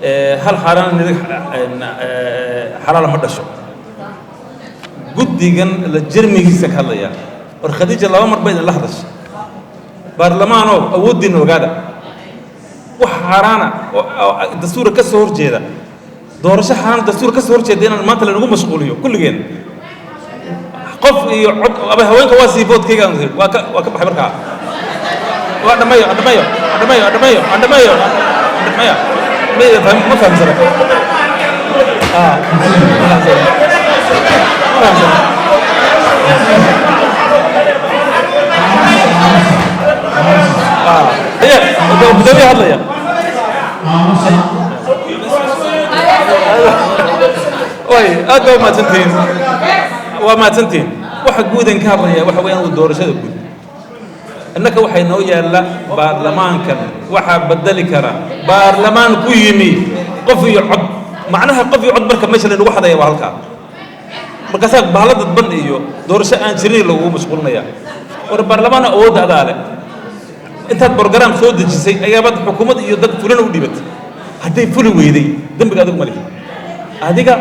Hal xaaraan xalaala ma dhasho. Guddigan la jermigiisa ka hadlaya. War Khadiija laba mar ba idinla hadashay. Baarlamaanow, awooddiinna ogaada. Wax xaaraana oo dastuura ka soo horjeeda, doorasho xaaraan dastuur ka soo horjeeda, inaan maanta lanagu mashquuliyo kulligeen qof iyo cod aba haweenka waa sii vote-kayga waa ka baxay. Markaa waa dhammayo, dhammayo, dhammayo, dhammayo, dhammayo. Maya, ma fahamsana. Ma fahamsana, ma fahamsana. Ya gudoomiya hadlaya. Aamusa. Way, aad baa mahadsantihiin, waa mahadsantihiin. Waxa guudan ka hadlaya waxa weeyaan waa doorashada guud. Innaka waxay noo yaalla baarlamaankan waxaa bedeli kara baarlamaan ku yimi qof iyo cod. Macnaha qof iyo cod marka meesha laynagu xadaya waa halkaa. Markaasaa bahalo dadban iyo doorasho aan jirin lagugu mashquulinaya. War baarlamaan, awoodda adaa leh. Intaad program soo dejisay ayaabad xukuumad iyo dad fulina u dhibatay. Hadday fuli weyday, dembiga adigu ma lihi. Adiga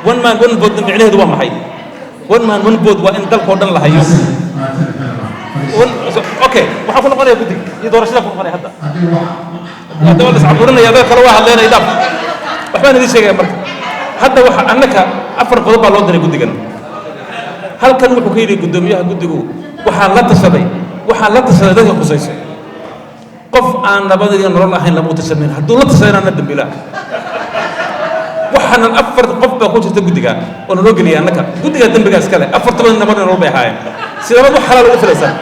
one man one vote micnaheedu waa maxay? One man one vote waa in dalkoo dhan la hayo. Okay, waxaan ku noqonaya guddiga iyo doorashada ku noqonaya hadda. Haddii wax Hadda waa la iscaburinaya, dad kale waa hadleynaya. Dhaaf, waxbaan idin sheegaya. Marka hadda waxa annaka afar qodob baa loo diray guddigan. Halkan wuxuu ka yidhi guddoomiyaha guddigu: Waxaan la tashaday dadka khusayso. Qof aan nabad iyo nolol ahayn lama u tashanin. Hadduu la tashadayna, ana dambiilaa. Waxaanan afar qof baa ku jirta guddiga oo naloo geliyay. Annaka guddigaa dembigaa iskale. Afartoba nabad iyo nolol bay ahaayeen. Sidabaad wax xalaal ugu filaysaa?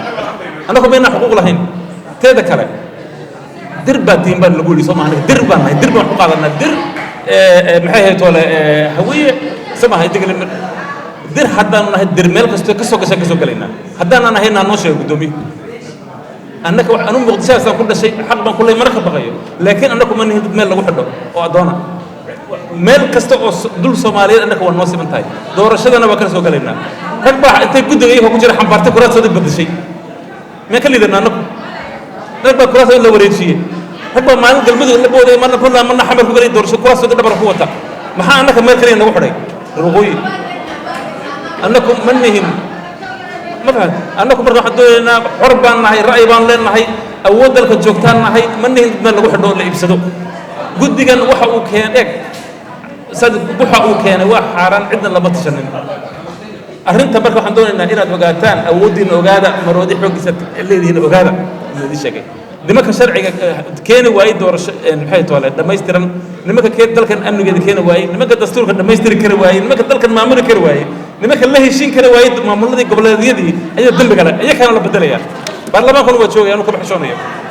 Annagu maynaan xuquuq lahayn? Teeda kale, Dir baa tiin baa lagu yidhi. Soo maaha? Dir baan nahay, Dir baan ku qaadanaa. Dir maxay ahayd? Toole Hawiye samahay digle. Dir haddaanu nahay, Dir meel kastoo ka soo gashaan ka soo gelaynaa. Haddaanan ahaynaa, noo sheego guddoomiye. Annaka wax anu Muqdishohaasaan ku dhashay, xaq baan ku leey, mana ka baqayo. Laakiin annaku ma nihin dad meel lagu xidho oo addoona. Meel kasta oo dul Soomaaliyeed annaka waa noo siman tahay. Doorashadana waa kala soo gelaynaa. Rag baa intay guddiga iyagoo ku jira xambaartay kuraastooda bedeshay. Miyaan ka liidanaa annaku? Rag baa kuraastooda la wareejiyey. Rag baa maalin Galmudug la booday, marna Puntland, marna Xamar ku galay doorasho, kuraastooda dhabar ku wata. Maxaa annaka meel kaliya nagu xidhay? Reer waqooyi annaku ma nihin, ma fahamti? Annaku marka waxaan doonaynaa, xor baan nahay, ra'yi baan leenahay, awood dalka joogtaan nahay. Ma nihin dad meel lagu xidho oo la iibsado. Guddigan waxa uu keenay, eeg sad, waxa uu keenay waa xaaraan, cidna lama tashanin arrinta. Marka waxaan doonaynaa inaad ogaataan awooddiina. Ogaada, maroodi xooggiisa leedihiin. Ogaada, idin sheegay nimanka sharciga keeni waayey doorasho maxay toole dhammaystiran, nimanka dalkan amnigeeda keeni waayey, nimanka dastuurka dhammaystiri kari waayey, nimanka dalkan maamuli kari waayey, nimanka la heshiin kari waayey maamuladii goboleedyadii ayaa dembiga leh. Iyakana la bedelaya. Baarlamaankuna waa joogaya, anu kama xishoonayo.